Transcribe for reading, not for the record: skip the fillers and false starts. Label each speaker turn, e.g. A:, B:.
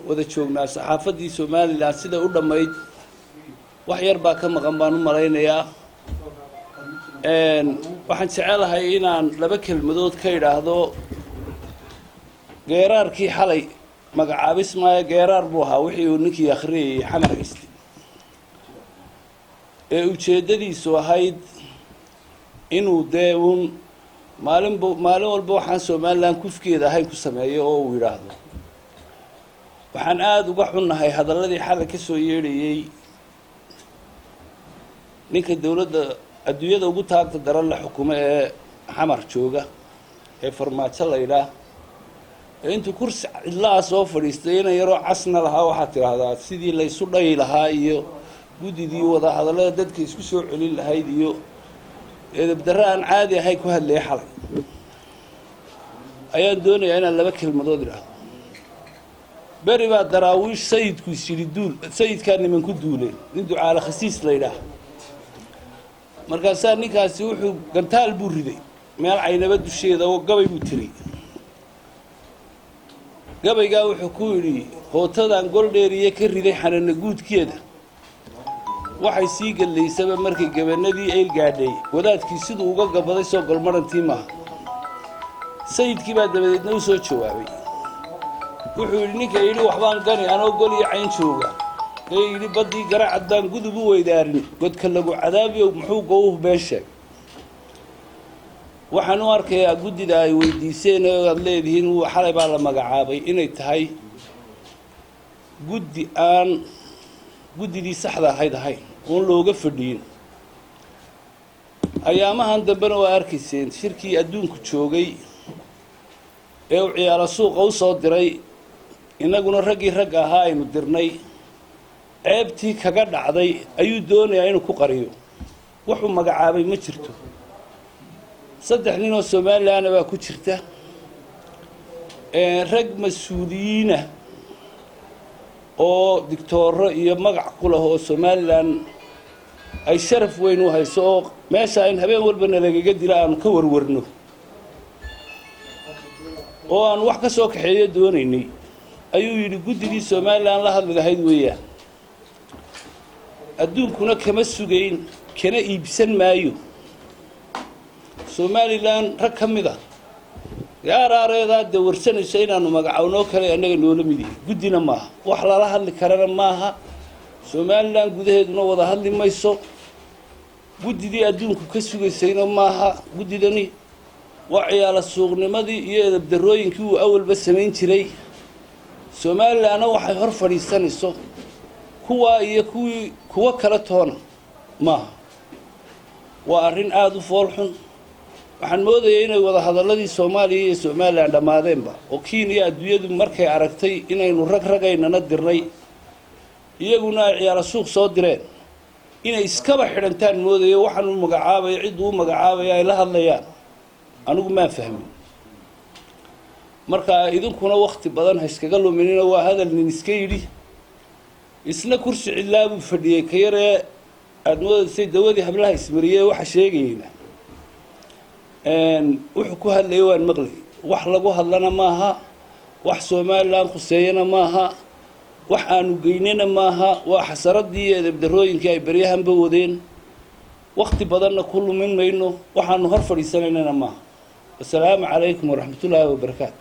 A: Wada joognaa saxaafaddii Somaliland siday u dhammayd. Wax yar baa ka maqan baan u malaynayaa. Waxaan jecelahay inaan laba kelmadood ka idhaahdo geeraarkii xalay. Magacaabis maayo, geeraar buu ahaa wixii uu ninkii akhriyayay Xamar haystay ee ujeeddadiisu ahayd inuu dee uun maalinba maalin walba waxaan Somaliland kufkeeda ahayn ku sameeyo oo uu yidhaahdo. Waxaan aada uga xunnahay hadalladii xalay ka soo yeedhayey ninka dowladda adduunyada ugu taagta daran la xukumo ee Xamar jooga ee Farmaajo la yidhaah, ee intuu kursi cidlaha soo fadhiistay inan yaroo casna lahaa waxaad tidhaahdaa sidii laysu dhayi lahaa iyo guddidii wadahadallada dadka isku soo celin lahayd iyo edebdarre aan caadi ahayn ku hadlayay xalay, ayaan doonayaa inaan laba kelmadood idhaahdo. Beri baa Daraawiish sayidku is yidhi duul, sayidkaa niman ku duuleen, nin Ducaale Khasiis la yidhaah. Markaasaa ninkaasi wuxuu gantaal buu riday meel Caynaba dusheeda oo gabay buu tiray. Gabaygaa wuxuu ku yidhi: "Hootadan goldheeriye ka riday xanana guudkeeda, waxay sii gadlaysaba markay gabanadii eyl gaadhay, wadaadkii siduu uga gabaday soo golmarantii maaha." Sayidkii baa dabadeedna u soo jawaabay. Wuxuu yidhi: "Ninka yidhi waxbaan gani anoo gol iyo cayn jooga, ee yidhi baddii Garacad baan gudub u weydaarin, godka lagu cadaabiyo, muxuu gowuhu been sheeg?" Waxaan u arkayaa guddida ay weydiiseen oo aad leedihiin wuu xalay baa la magacaabay inay tahay guddi aan guddidii saxda ahayd ahayn oon looga fadhiyin. Ayaamahan dambena waa arkayseen shirkii adduunku joogay ee uu ciyaalo suuqa u soo diray, innaguna raggii ragga ahaa aynu dirnay. Ceebtii kaga dhacday ayuu doonayaa inuu ku qariyo. Wuxuu magacaabay ma jirto. Saddex nin oo Somalilandna baa ku jirta, rag mas-uuliyiina oo digtooro iyo magac ku leh oo Somaliland ay sharaf weyn u hayso, oo meesha in habeen walba nalagaga dilo aanu ka warwarno oo aanu wax ka soo kaxeeyo doonaynay, ayuu yidhi guddidii Somaliland la hadli lahayd weeyaan. Adduunkuna kama sugayn, kana iibsan maayo. Somaliland rag ka mid a dee araareedaa dee warsanayso inaanu magacawnoo kale annaga noola mid yihi. Guddina maaha, wax lala hadli karana maaha. Somaliland gudaheeduna wada hadli mayso. Guddidii adduunku ka sugaysayna maaha. Guddidani waa ciyaala suuqnimadii iyo edabdarrooyinkii uu awalba samayn jiray. Somalilandna waxay hor fadhiisanayso kuwaa iyo kuwii kuwo kale toona maaha. Waa arrin aada u fool xun. Waxaan moodayay inay wada hadalladii Soomaaliya iyo Somaliland dhammaadeenba, oo Kenya adduunyadu markay aragtay inaynu rag ragaynana dirnay, iyaguna ay ciyaala suuq soo direen, inay iskaba xidhantaan moodayo. Waxaanu magacaabaya cidduu u magacaabaya ay la hadlayaan anigu maan fahmin. Marka idinkuna wakti badan ha iskaga luminina. Waa hadal nin iska yidhi, isna kursi cidlaa buu fadhiyey. Ka yaree aada moodaysay dawadii hablaha ismariyey waxa sheegayeyna wuxuu ku hadlayay waan maqlay. Wax lagu hadlana maaha, wax Somaliland khuseeyana maaha, wax aanu geynana maaha. Waa xasaradii iyo edebdarrooyinkii ay baryahanba wadeen. Wakti badanna ku lumin mayno, waxaanu hor fadhiisanaynana maaha. Wasalaamu calaykum waraxmatullaahi wabarakaatu.